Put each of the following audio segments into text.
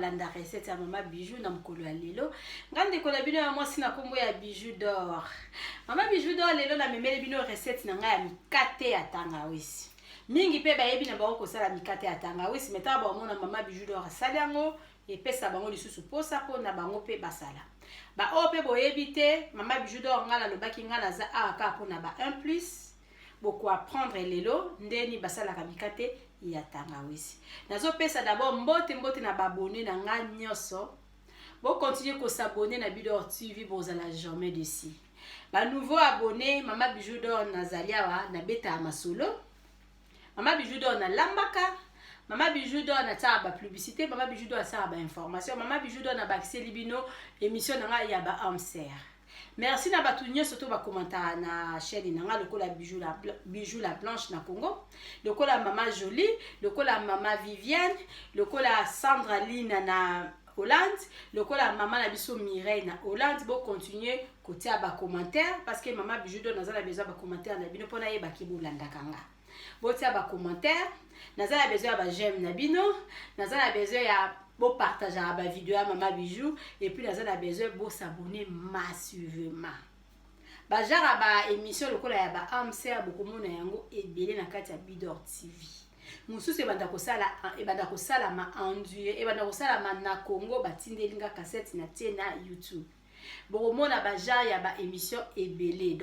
Kolanda recette ya Mama Bijou na mokolo ya lelo. Nga ndeko na bino ya mwasi na kombo ya Bijou d'Or. Mama Bijou d'Or lelo namemeli bino recette na ngai ya mikate ya tangawisi. Mingi mpe bayebi na bango kosala mikate ya tangawisi, mais ntango bamona Mama Bijou d'Or asali yango, epesa bango lisusu posa mpo na bango mpe basala. Baoyo mpe boyebi te, Mama Bijou d'Or, ngai nalobaki ngai naza awa kaka mpona ba 1 plus. Bokoapprendre lelo ndeni basalaka mikate ya tangawisi. Nazopesa d'abord mbote mbote na baabonné na nga nyonso. Bokontinue kosabonner na Bidor TV, bozala jamais déçu. Banouveau abonné, Mama Bijou d'Or nazali awa, nabetaka masolo. Mama Bijou d'Or nalambaka. Mama Bijou d'Or natiaka bapublicité. Mama Bijou d'Or asalaka bainformation. Mama Bijou d'Or nabakiseli bino émission na ngai ya ba âme sœur. Merci na bato nyonso to bakomantaka na chaîne na nga, lokola Bijou la Blanche na Congo, lokola Mama Jolie, lokola Mama Viviane, lokola Sandra Lina na Hollande, lokola mama na biso Mireille na Hollande. Bocontinue kotia bacommentaire parce que Mama Bijou d'Or naza na besoin bacommentaire na bino mpona yebaki bolandaka nga. Botia bacommentaire, naza na besoin ya baj'aime na bino, naza na besoin ya bopartageaka bavideo ya Mama Bijou, et puis naza na besoin bosabonner massivement. Bagenre ya baémission lokola ya ba âme sœur, bokomona yango ebele na kati ya Bidor TV. Mosusu ebanda kosala, ebanda kosalama endure, ebanda kosalama na Congo, batindeli nga cassette na tie na YouTube. Bokomona bagenre ya baémission ebele.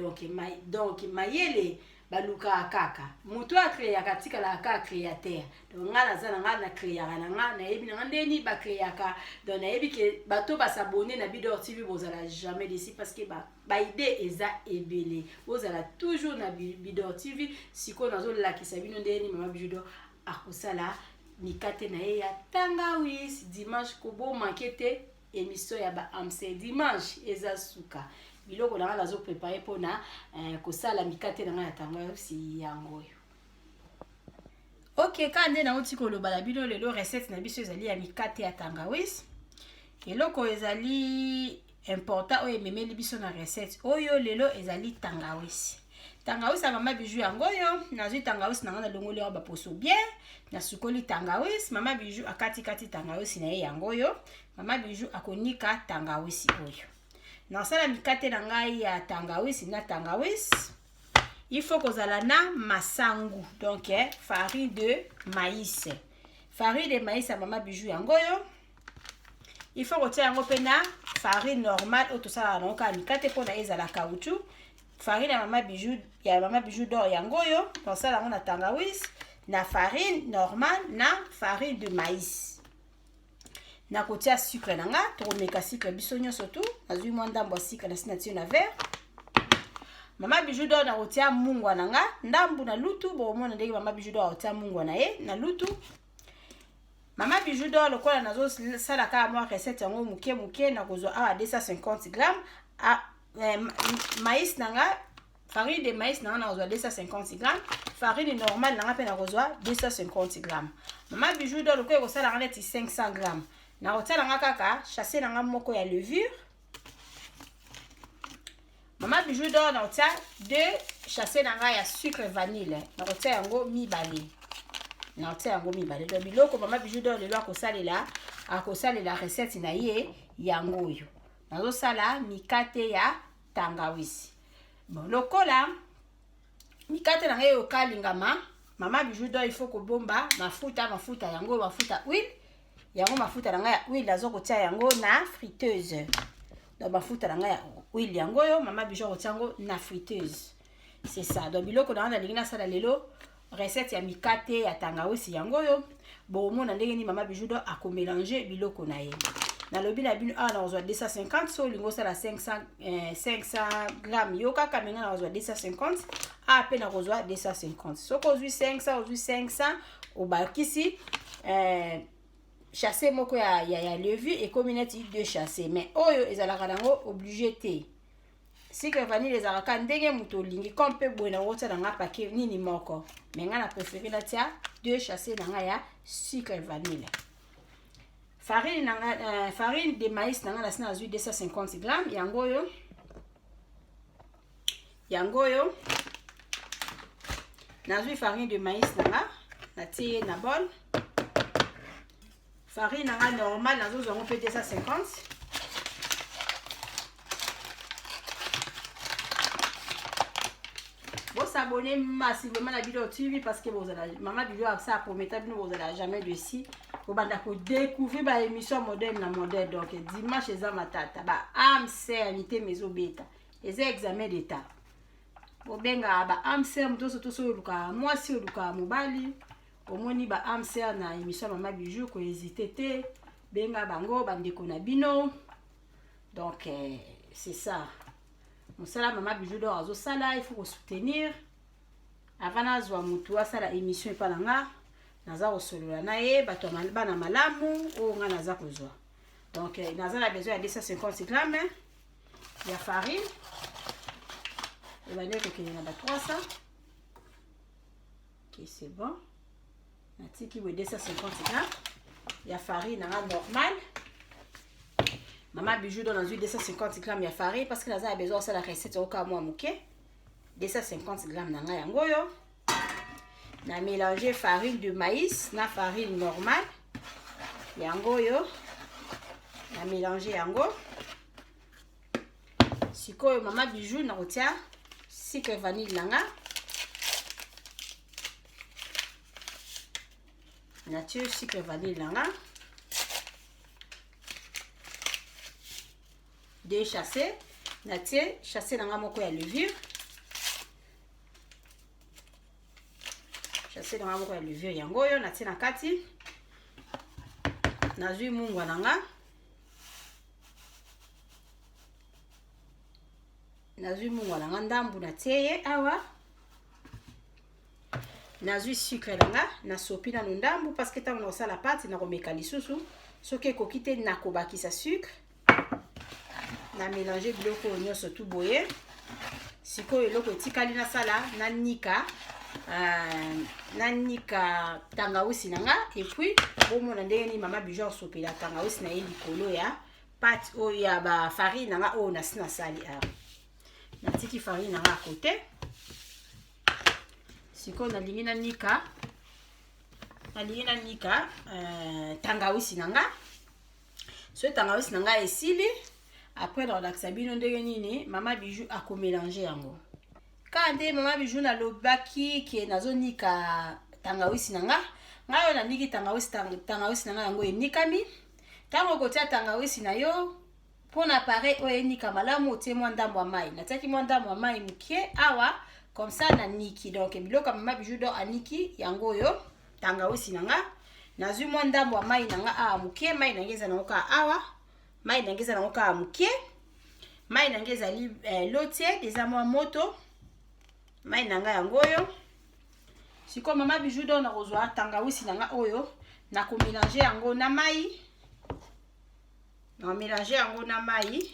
Donc mayele balukaka kaka moto acréaka, atikalaka kaka créateur. Donc nga naza na nga, na créaka na nga, nayebi na nga ndeni bacréaka. Donc nayebi ke bato basabonner na Bidor TV, bozala jamais déçu parce que baidée eza ebele. Bozala toujours na Bidor TV. Sikoyo nazolakisa bino ndeni Mama Bijou d'Or akosala mikate na ye ya tangawisi. Dimanche kobomanke te émission ya ba âme sœur. Dimanche eza suka. Biloko na nga nazoprépare mpona kosala mikate na ngai ya tangawisi, yango oyo. Ok, ka nde nauti koloba na bino, lelo recette na biso ezali ya mikate ya tangawisi. Eloko ezali important oyo ememeli biso na recette oyo lelo ezali tangawisi. Tangawisi ya Mama Bijou yango oyo. Nazwi tangawisi na ngai, nalongoli yango baposo bien, nasukoli tangawisi. Mama Bijou akatikati tangawisi na ye, yango oyo. Mama Bijou akonika tangawisi oyo. Nasala mikate na ngai ya tangawisi na tangawisi, il faut kozala na masangu, donc farine de maïs. Farine de maïs ya Mama Bijou yango oyo. Il faut kotia yango mpe na farine normale oyo tosalaka nango kaka mikate mpona ezala caoutchouc. Farine ya Mama Bijou, ya Mama Bijou d'Or yango oyo. Tosala yango na tangawisi, na farine normale, na farine de maïs. Nakotia sucre na nga, tokomeka sucre biso nyonso tu. Nazwi mwa ndambo ya sucre, nasi natie na verre. Mama Bijou d'Or nakotia mungwa na nga ndambu na lutu. Bokomona ndenge Mama Bijou d'Or akotia mungwa na ye na lutu. Mama Bijou d'Or, lokola nazosala kaka mwa recette yango moke moke, nakozwa awa 250 gramme maïs na nga, farine de maïs na nga nakozwa 250 gramme, farine normale na nga mpe nakozwa 250 gramme. Mama Bijou d'Or, lokola ekosalaka neti 500 gramme, nakotia na nga kaka sachet na nga moko ya levure. Mama Bijou d'Or nakotia deux sachet na ngai ya sucre vanille, nakotia yango mibale, nakotia yango mibale. Donc biloko Mama Bijou d'Or lelo akosalela recette na ye, yango oyo. Nazosala mikate ya tangawisi. Bon, lokola mikate na ngai okalingama, Mama Bijou d'Or il faut kobomba mafuta. Mafuta yango, mafuta huile yango, mafuta na ngai ya huile naza kotia yango na friteuse. Donc mafuta na ngai ya huile yango oyo, Mama Bijou akotia yango na friteuse, c'est ça. Donc biloko na ngai nalingi nasala lelo recette ya mikate ya tangawisi, yango oyo. Bokomona ndenge nini Mama Bijou d'Or akomélange biloko na ye. Nalobi na bino, awa nakozwa 250. So olingi osala 500, 500 gramme yo kaka, mais nga nakozwa 250 awa mpe nakozwa 250. Soki ozwi 500, ozwi 500, obakisi sachet moko ya levure, ekomi neti 2 sachet. Mais oyo ezalaka nango obligé te. Sucre vanille ezalaka kaka ndenge moto olingi. Comme mpe boye nango, tia na nga paquet nini moko, mais nga na préféré natia 2 sachet na nga ya sucre vanille. Farine na nga, farine de maïs na nga, nasi nazwi 250 gramme, yango oyo, yango oyo. Nazwi farine de maïs na nga, natie ye na bol. Farine na nga normal nazozwa yango mpe 250. Bosabone massivement na Bidor TV parce que bozala mama Bidor asa prometa bino bozala jamais dessus. Bobanda kodécouvrir ba émission modèle na modèle. Donc dimanche eza matata ba âme sœur mitema ezobeta, eza examen d'état. Bobengaka ba âme sœur moto nyonso to soki olukaka mwasi, olukaka mobali, omoni ba âme sœur na émission ya mama Bijou, kohésite te, benga bango bandeko na bino. Donc c'est ça mosala mama Bijou d'or azosala, il faut kosoutenir. Avant nazwa motu asala émission epa na nga, naza kosolola na ye, bato ya bana malamu oyo nga naza kozwa. Donc naza na besoin ya 250 gramme ya farine, ebandi kokende na ba 300. Ok, c'est bon, natiki boye 250 gramme ya farine nanga normal. Mama Bijou do nazwi 250 gramme ya farine parce que naza na besoin kosala recette oyoka mwa moke. 250 gramme na ngai yango oyo. Na mélange farine de maïs na farine normale, yango oyo na mélange yango. Sikoyo mama Bijou nakotia sucre vanille na nga. Natie sucre vanille na nga, deux sachets. Natie sachet na nga moko ya levure, sachet na nga moko ya levure yango oyo natie na kati. Nazwi mungwa na nga, nazwi mungwa na nga ndambu, natie ye awa. Nazwi sucre na nga, nasopi nano ndambu parce que ntango nakosala pâte nakomeka lisusu, soki ekoki te nakobakisa sucre. Na mélange biloko oyo nyonso tu boye. Sikoyo eloko etikali nasala, nanika tangawisi na nga et puis bomona ndenge nini mama Bijou asopela tangawisi na ye likolo ya pâte oyo ya bafarine na nga oyo nasi nasali awa. Natiki farine na nga kote. Sikoyo nalingi nanika tangawisi na nga. Soki tangawisi na ngai esili, après nakolakisa bino ndenge nini mama Bijou akomélange yango. Kaka nde mama Bijou nalobaki ke nazonika tangawisi na nga. Ngai oyo naniki tangawisi, tangawisi na ngai yango enikami. Ntango okotia tangawisi na yo, mpona appareil oyo enika malamu, otie mwa ndambo ya mai. Natiaki mwa ndambo ya mai moke awa, comme ça naniki. Donc biloko ya mama Bijou d'or aniki yango oyo, tangawisi na nga. Nazwi mwa ndambo ya mai na nga awa moke. Mai na nga eza nango kaka awa, mai na nga eza nango kaka moke. Mai na nga ezali l'eau tiède, eza mwa moto. Mai na nga yango oyo. Sikoyo mama Bijou d'or nakozwa tangawisi na nga oyo, nakomélange yango na mai, nakomélange yango na mai.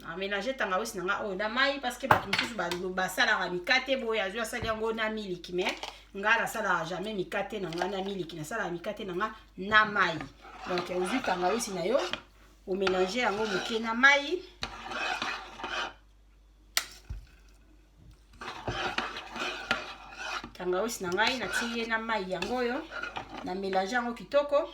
Amélange tangawisi na nga oyo na mai parce que bato mosusu basalaka mikate boye, azwi asali yango na miliki, mais nga nasalaka jamais mikate na nga na miliki, nasalaka mikate na nga na mai. Donc ozwi tangawisi na yo, omélange yango moke na mai. Tangawisi na ngai natie ye na mai yango oyo, na mélange yango kitoko.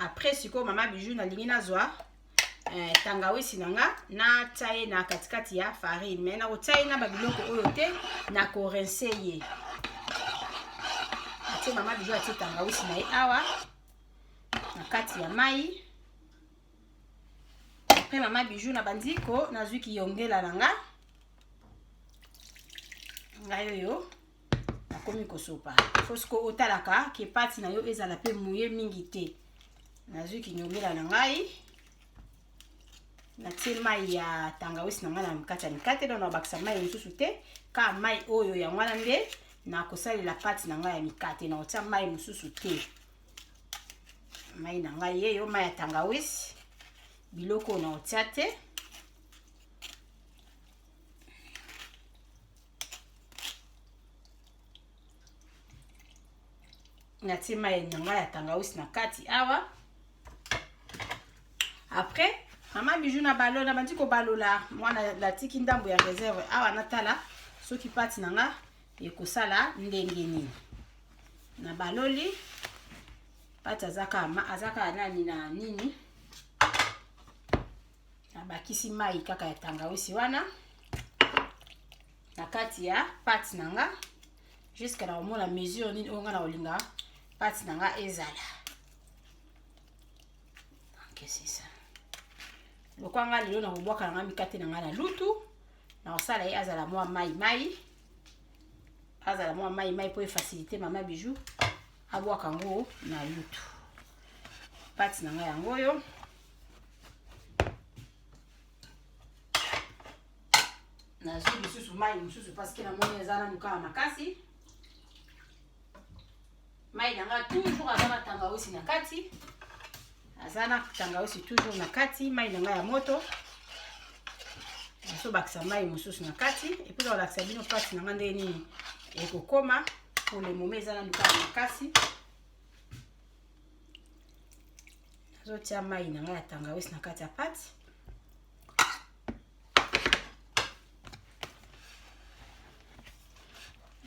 Après sikoyo mama Bijou nalingi nazwa tangawisi na nga, natia ye na katikati ya farine, mais nakotia ye na babiloko oyo te, nakorincer ye. Atie, mama Bijou atie tangawisi na ye awa na kati ya mai. Après mama Bijou na bandiko nazwi kiyongela na nga, ngai oyo nakomi kosopa. Faut siko otalaka ke pâte na yo ezala mpe mouillé mingi te. Nazwi kinyongela na ngai, natie mai ya tangawisi na ngai na kati ya mikate. Donc nabakisa mai mosusu te, ka mai oyo yango wana nde nakosalela pâte na ngai ya mikate, nakotia mai mosusu te. Mai na ngai yeyo, mai ya tangawisi, biloko oyo nakotia te. Natie mai na ngai ya tangawisi na kati awa. Après Mama Bijou na balo na bandi kobalola mwana natiki ndambo ya reserve awa natala soki pati na nga ekosala ndenge nini. Na baloli pati azaka azaka nani na nini, nabakisi mai kaka ya tangawisi wana na kati ya pati na nga jusqu'à na komona mesure nini oyo nga na kolinga pati na nga ezala. Ok, c'est ça. Lokwa nga lelo na kobwaka na nga mikate na nga na lutu, na kosala ye azala mwa mai mai, azala mwa mai mai po efacilite mama Bijou abwaka yango na lutu. Pati na nga yango oyo. Nazwi lisusu mai mosusu parce que namoni eza nanu kaka makasi. Mai na nga toujours aza na tangawisi na kati, aza na tangawisi toujours na kati. Mai na nga ya moto nazobakisa mai mosusu na kati epuis nakolakisa bino pati na nga ndenge nini ekokoma. Pour le moment eza nanu kaka makasi. Nazotia mai na nga ya tangawisi na kati ya pati.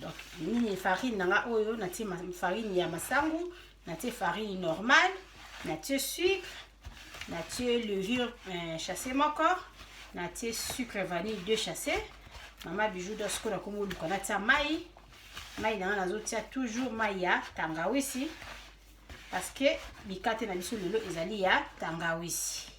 Donc nini farine na nga oyo, natie farine ya masangu, natie farine normale, natie sucre, natie levure chassé moko, natie sucre vanille 2 chassé. Mama Bijou do sikoyo nakomi koluka natia mai. Mai na nga nazotia toujours mai ya tangawisi parce que mikate na biso lelo ezali ya tangawisi.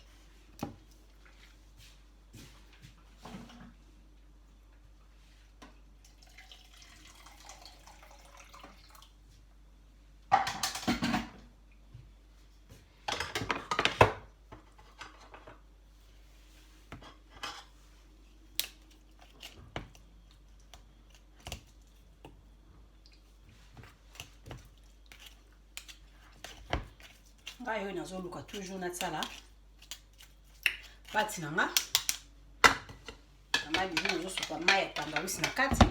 Ngai oyo nazoluka toujours natsala pati na nga. Mama Bijou nazosopa mai ya tangawisi na kati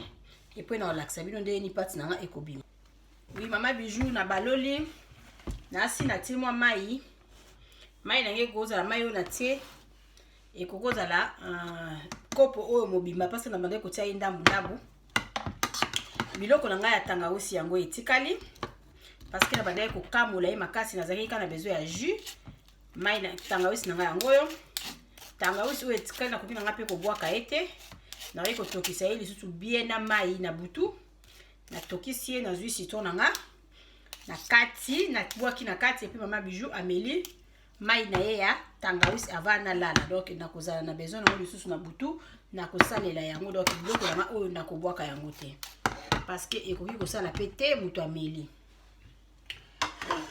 epuis na kolakisa bino ndenge nini pati na nga ekobima. Oui, mama Bijou na baloli nasi natie mwa mai. Mai na ngai ekozala mai oyo natie ekoki kozala kopo oyo mobimba parce que na bandaki kotia ye ndambu ndambu. Biloko na ngai ya tangawisi yango etikali parce que na bandaki kokamola ye makasi, nazalaki kaka na besoin ya jus. Mai na tangawisi na ngai yango oyo, tangawisi oyo etikali nakoki na ngai mpe kobwaka ye te, nakoki kotokisa ye lisusu bien na mai na butu. Natokisi ye, nazwi citron na nga na kati, nabwaki na kati epuis mama Bijou ameli mai na ye ya tangawisi avant nalala. Donc nakozala na besoin nango lisusu na butu, nakosalela yango. Donc biloko na nga oyo nakobwaka yango te parce que ekoki kosala pe te moto ameli.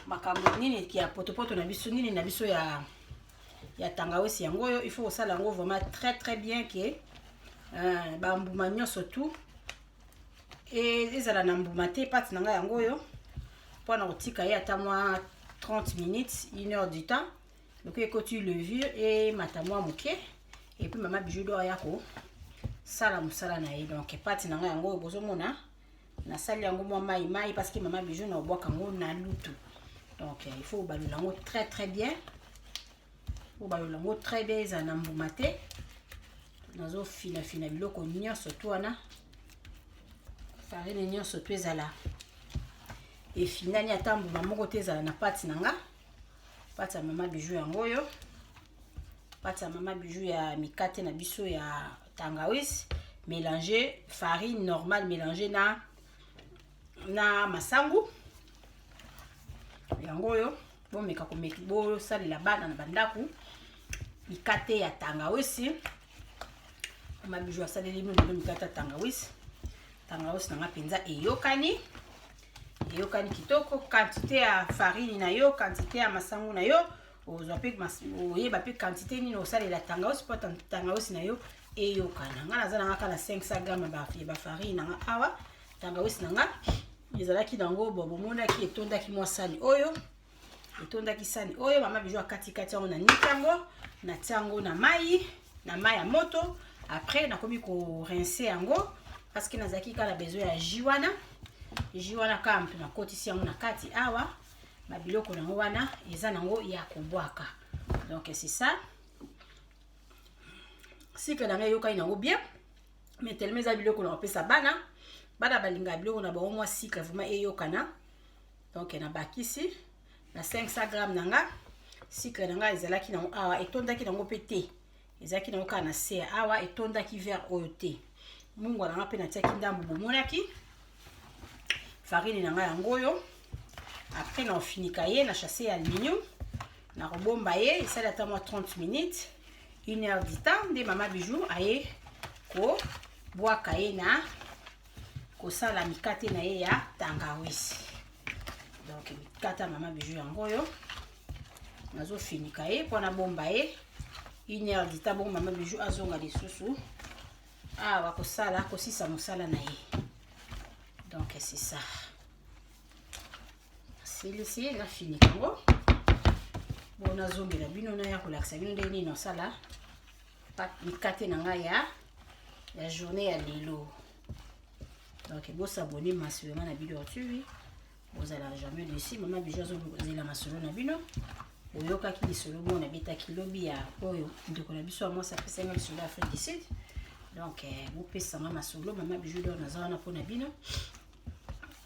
Makambo nini ya potopoto na biso, nini na biso ya tangawisi yango oyo, il faut kosala yango vraiment très très bien ke bambuma nyonso tout ezala na mbuma te. Pati na ngai yango oyo mpona kotika ye ata mwa 30 minutes, 1 heure du temps, lokola ekoti levure emata mwa moke epuis mama Bijou do aya kosala mosala na ye. Donc pati na ngai yango oyo bozomona nasali yango mwa mai mai parce que mama Bijou na obwaka yango na lutu. Donc il faut obalola yango très très bien, obalola yango très bien ezala na mbuma te. Nazofinafina biloko nyonso tu wana, farine nyonso tu ezala efinani, ata mbuma moko te ezala na pati na nga. Pati ya mama Bijou yango oyo, pati ya mama Bijou ya mikate na biso ya tangawisi mélange farine normale mélange na masangu yango oyo. Bomeka komeka, bosalela bana na bandako mikate ya tangawisi. Mama Bijou asaleli bino lelo mikate ya tangawisi. Tangawisi na nga mpenza eyokani, eyokani kitoko. Quantité ya farine na yo, quantité ya masangu na yo, ozwa mpe oyeba mpe quantité nini osalela tangawisi mpo tangawisi na yo eyokana. Nga naza na nga kaka na 500 gramme ya bafarine na nga awa. Tangawisi na nga ezalaki nango bo bomonaki etondaki mwa sani oyo, etondaki sani oyo. Mama Bijou akatikati yango na niki yango, natia yango na mai, na mai ya moto. Après nakomi korince yango parce que nazalaki kaka na besoin ya jus wana, jus wana kaka moto nakotisi yango na kati awa. Babiloko nango wana eza nango ya kobwaka. Donc c'est ça. Sucre na ngai eyokani nango bien, mais tellement eza biloko na kopesa bana, bana balingaka biloko na bango mwa sucre vraiment eyokana. Donc nabakisi na 500 gramme na nga. Sucre na nga ezalaki nango awa, etondaki nango mpe te, ezalaki nango kaka na se awa, etondaki verre oyo te. Mungwa na nga mpe natiaki ndambu, bomonaki. Farine na nga yango oyo. Après na ofinika ye na sachet ya aluminium, nakobomba ye, esali ata mwa 30 minutes, une heure du temps, nde Mama Bijou aye kobwaka ye na kosala mikate na ye ya tangawisi. Donc mikate ya Mama Bijou yango oyo, nazofinika ye mpo nabomba ye une heure du temps, bongo Mama Bijou azonga lisusu awa kosala, kosisa mosala na ye. Donc c'est ça, nasilisi, nafinika yango. Bo nazongela bino, naya kolakisa bino ndenge nini nasala mikate na ngai ya journée ya lelo. Donc bos'abonner massivement na Bidor TV, bozala jamais déçus. Mama Bijou azozela masolo na bino. Boyokaki lisolo moko nabetaki lobi ya oyo ndeko na biso ya mwasi apesanga lisolo ya Afrique du Sud. Donc bopesanga masolo, Mama Bijou d'Or naza wana mpona bino.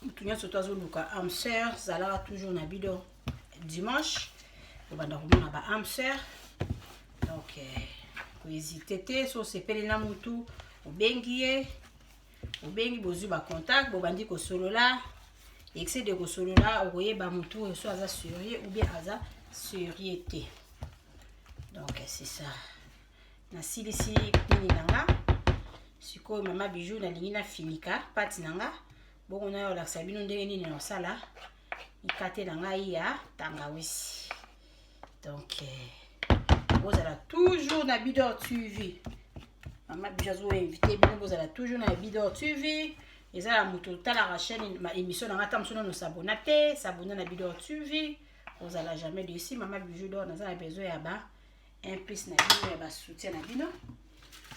Motu nyonso to azoluka âme sœur, zalaka toujours na Bidor. Dimanche obanda komona ba âme sœur, donc kohésiter te. So osepeli na mutu, obengi ye, obengi, bozwi bacontact, bobandi kosolola. Excès de kosolola, okoyeba motu oyo so aza sérieux ou bien aza sérieux te. Donc c'est ça, nasilisi nini na nga. Sikoyo Mama Bijou nalingi nafinika pâte na nga, bongo nayo olakisa bino ndenge nini nasala mikate na ngai ya tangawisi. Donc bozala toujours na Bidor TV. Mama Bijou azoinviter bino, bozala toujours na Bidor TV. Eza na moto otalaka chaîne, émission na nga, ata mosu nano s'abonner te, s'abonner na Bidor TV, ozala jamais déçu. Mama Bijou d'Or naza na besoin ya ba un plus na bino, ya basoutien na bino.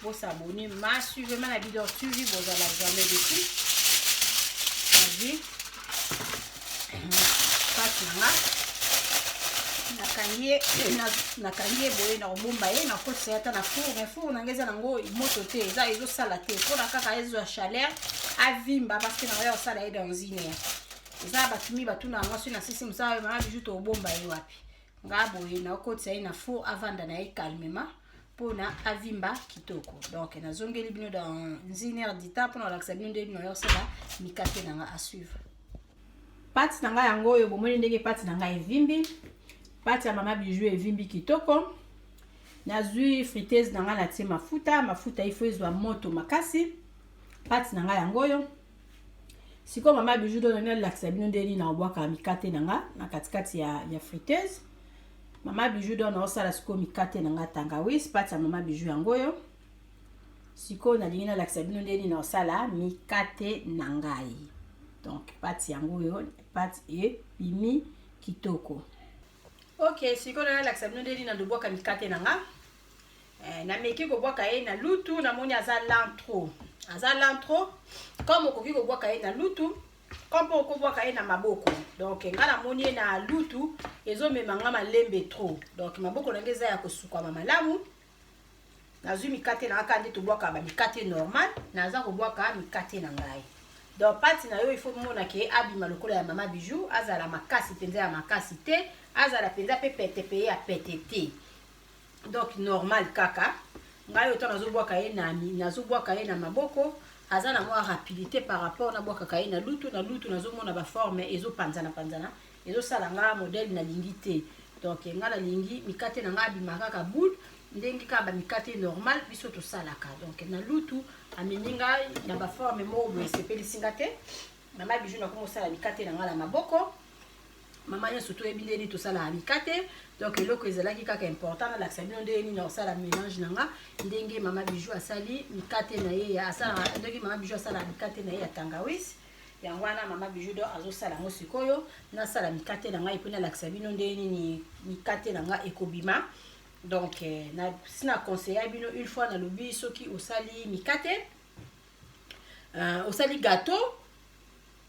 Bos'abonner massivement na Bidor TV, bozala jamais déçu. Nazwi pâte na nga, nakangi ye boye, na kobomba ye, nakotisa ye ata na four. Mais four na ngai eza nango moto te, eza ezosala te mpona kaka ezwa chaleur, avimba, parce que nango ya kosala ye dans une heure. Eza bato mi batuna yango soki nasisi mosala oyo, Mama Bijou, tobomba ye wapi? Nga boye nakotisa ye na four, avanda na ye calmement mpona avimba kitoko. Donc nazongeli bino dans une heure du temps mpona kolakisa bino ndenge bino yosala mikate na nga. À suivre. Pâte na ngai yango oyo, bomoni ndenge pâte na ngai evimbi. Pâte ya Mama Bijou evimbi kitoko. Nazwi friteuse na ngai, natie mafuta. Mafuta ifo ezwa moto makasi. Pâte na ngai yango oyo. Sikoyo Mama Bijou d'Or nalakisa bino ndenge nini nakobwaka mikate na nga na katikati ya friteuse. Mama Bijou d'Or naosala sikoyo mikate na nga tangawisi. Pâte ya Mama Bijou yango oyo. Sikoyo nalingi nalakisa bino ndenge nini naosala mikate na ngai. Donc pâte yango oyo, pâte ebimi kitoko. Ok, sikoyo nalakisa bino ndenge nini nandobwaka mikate na nga. Nameki kobwaka ye na lutu, namoni aza lent trop, aza lent trop. Comme okoki kobwaka ye na lutu, comme mpo okobwaka ye na maboko. Donc nga namoni ye na lutu ezomema nga malembe trop, donc maboko na ngai eza ya kosukwama malamu. Nazwi mikate na nga kaka nde tobwaka bamikate normal, naza kobwaka mikate na ngai. Donc pâte na yo, il faut mona ke abima lokola ya Mama Bijou, azala makasi mpenza ya makasi te, azala mpenza mpe pete pe ya pete te, donc normal kaka. Ngai oyo ntango nazobwaka ye na maboko, aza na mwa rapidité par rapport nabwakaka ye na lutu. Na lutu nazomona baforme ezopanzana panzana, ezosala nga modèle nalingi te. Donc nga nalingi mikate na nga abima kaka boule, ndenge kaka bamikate normal biso tosalaka. Donc na lutu amemi ngai na baforme moko boye, esepelisi nga te. Mama Bijou nakomi kosala mikate na ngai na maboko. Mama nyonso toyebi ndenge nini tosalaka mikate. Donc eloko ezalaki kaka important, nalakisa bino ndenge nini nakosala mélange na nga, ndenge Mama Bijou asali mikate na ye, asalaka ndenge Mama Bijou asalaka mikate na ye ya tangawisi. Yango wana Mama Bijou d'Or azosala yango. Sikoyo nasala mikate na ngai mpo nalakisa bino ndenge nini mikate na ngai ekobima. Donc si na conseiller bino une fois, nalobi soki osali mikate, osali gâteau.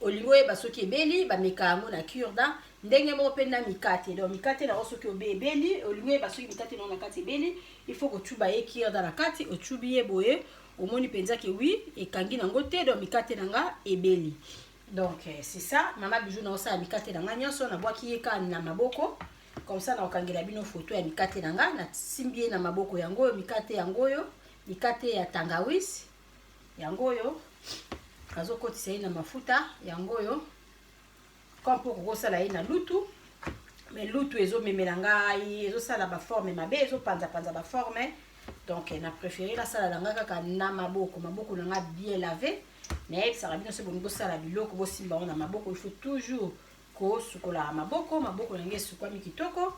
Olingi oyeba soki ebeli, bameka yango na cure-dent. Ndenge moko mpe na mikate. Donc mikate na yo soki obe ebeli, olingi oyeba soki mikate na yo na kati ebeli, il faut kotuba ye cure-dent na kati. Otubi ye boye, omoni mpenza ke oui, ekangi nango te. Donc mikate na nga ebeli. Donc c'est ça, Mama Bijou na osala mikate na nga nyonso, nabwaki ye kaka na maboko. Comme ça nakokangela bino photo ya mikate na nga, nasimbi ye na maboko. Yango oyo mikate, yango oyo mikate ya tangawisi, yango oyo nazokotisa ye na mafuta. Yango oyo comme mpo kokosala ye na lutu, mais lutu ezomemela ngai, ezosala baforme mabe, ezopanzapanza baforme. Donc na préféré nasala na ngai kaka na maboko, maboko na ngai bien lavé. Nayebisaka bino, so bolingi bosala biloko, bosimba yango na maboko, il faut toujours kosukola maboko. Maboko na ngai esukwami kitoko.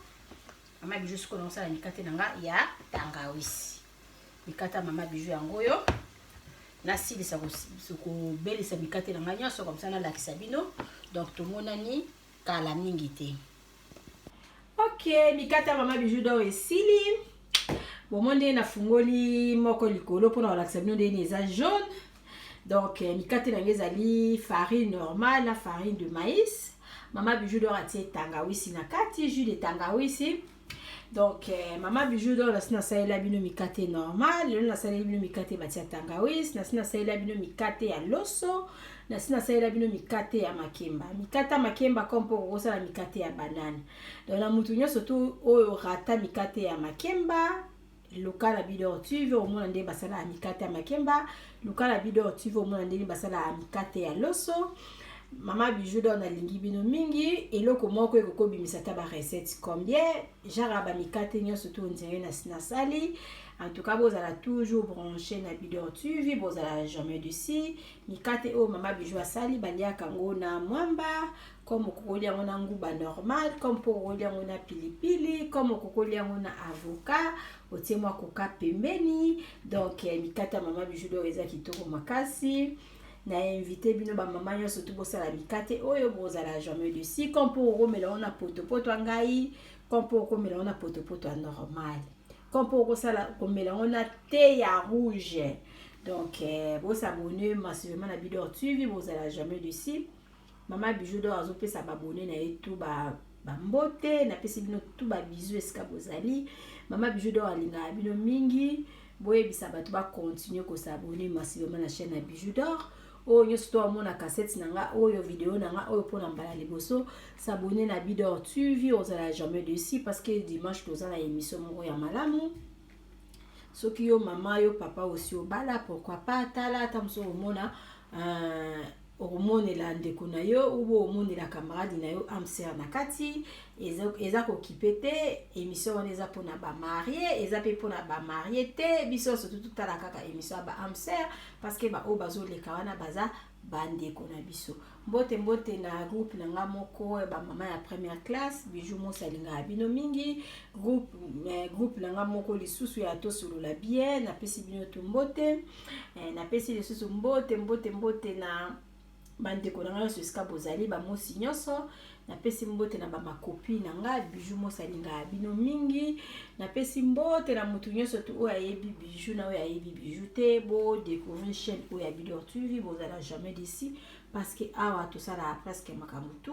Mama Bijou sikoyo nakosala mikate na nga ya tangawisi. Mikate ya Mama Bijou yango oyo. Nasilisa kobelisa mikate na ngai nyonso, comme ça nalakisa bino. Donc tomonani kala mingi te. Ok, mikate ya Mama Bijou d'Or esili. Bomo ndenge nafungoli moko likolo mpona kolakisa bino ndenge eza jaune. Donc mikate na ngai ezali farine normale na farine de maïs. Mama Bijou d'Or atie tangawisi na kati, jus de tangawisi. Donc Mama Bijou d'Or nasi nasalela bino mikate normal, lelo nasaleli bino mikate batia tangawisi. Nasi nasalela bino mikate ya loso, nasi nasalela bino mikate ya makemba, mikate ya makemba comme mpo kokosala mikate ya banane. Donc na mutu nyonso tu oyo rata mikate ya makemba, luka na Bidor TV, omona ndenge basalaka mikate ya makemba. Luka na Bidor TV, omona ndenge basalaka mikate ya loso. Mama Bijou d'Or nalingi bino mingi. Eloko moko ekoki obimisa ata barecette combien, genre ya bamikate nyonso to ondire nasali. En tout cas, bozala toujours branché na Bidor TV, bozala jamais déçus. Mikate oyo Mama Bijou asali, baliaka yango na mwamba, comme okokolia yango na nguba normal, comme mpo okokolia yango na pilipili, comme okokolia yango na avocat, otie mwa koka pembeni. Donc mikate ya Mama Bijou d'Or eza kitoko makasi. Na invité bino bamama nyonso tu bosala mikate oyo, bozala jamais déçus. Comme mpo okomela yango na potopoto ya ngai, comme mpo okomela yango na potopoto ya normal, comme mpo okosala komela yango na thé ya rouge. Donc bos'abonner massivement na Bidor TV, bozala jamais déçus. Mama Bijou d'Or azopesa baabonnés na ye tu bambote. Napesi bino tu babisous esika bozali. Mama Bijou d'Or alingaka bino mingi. Boyebisa bato bacontinue kos'abonner massivement na chaîne ya Bijou d'Or. Oyo nyonso to amona cassette na nga oyo, video na nga oyo mpona mbala liboso, s'abonner na Bidor TV, ozala jamais déçu, parce que dimanche toza na émission moko ya malamu. Soki yo mama, yo papa osi obala, pourquoi pas tala ata mosu omona okomonela ndeko na yo ubo omonela camarade na yo âme sœur na kati. Eza kokipe te. Émission wana eza mpona bamariés, eza mpe mpona bamariés te. Biso nyonso totala kaka émission ya baâme sœur, parce que baoyo bazoleka wana baza bandeko na biso. Mbote, mbote na groupe na nga moko bamama ya première classe. Bijou Mosi alingaka bino mingi. Groupe na nga moko lisusu ya Tosolola Bien, napesi bino tu mbote. Napesi lisusu mbote, mbote, mbote na bandeko na ngai nyonso esika bozali, bamosi nyonso. Napesi mbote na bamakopi na nga. Bijou Mosi alingaka bino mingi. Napesi mbote na motu nyonso tu oyo ayebi Bijou na oyo ayebi Bijou te. Bodécouvrir chaîne oyo ya Bidor TV, bozala jamais déçus, parce que awa tosalaka presque makambo tu.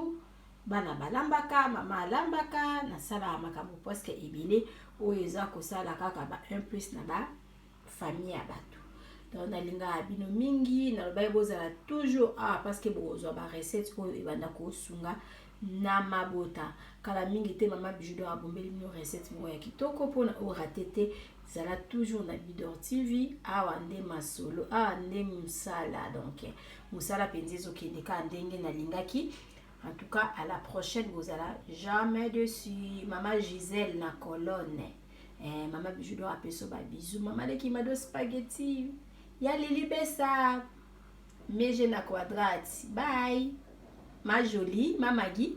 Bana balambaka, mama alambaka, nasalaka makambo presque ebele oyo eza kosala kaka ba 1 plus na bafamille ya bato. Donc nalingaka bino mingi. Nalobaki bozala toujours awa, parce que bokozwa barecette oyo ebanda kosunga na mabota. Kala mingi te, Mama Bijou d'Or abombeli bino recette moko ya kitoko mpona orater te. Zala toujours na Bidor TV. Awa nde masolo, awa nde mosala. Donc mosala mpenza ezokende kaka ndenge nalingaki. En tout cas, à la prochaine, bozala jamais déçus. Mama Gisèle na Colonne, Mama Bijou d'Or apeso babisous. Mama leki Mado Spaghetti ya Lili Besa, Meje na Quadrate, bye ma Jolie, ma Magi.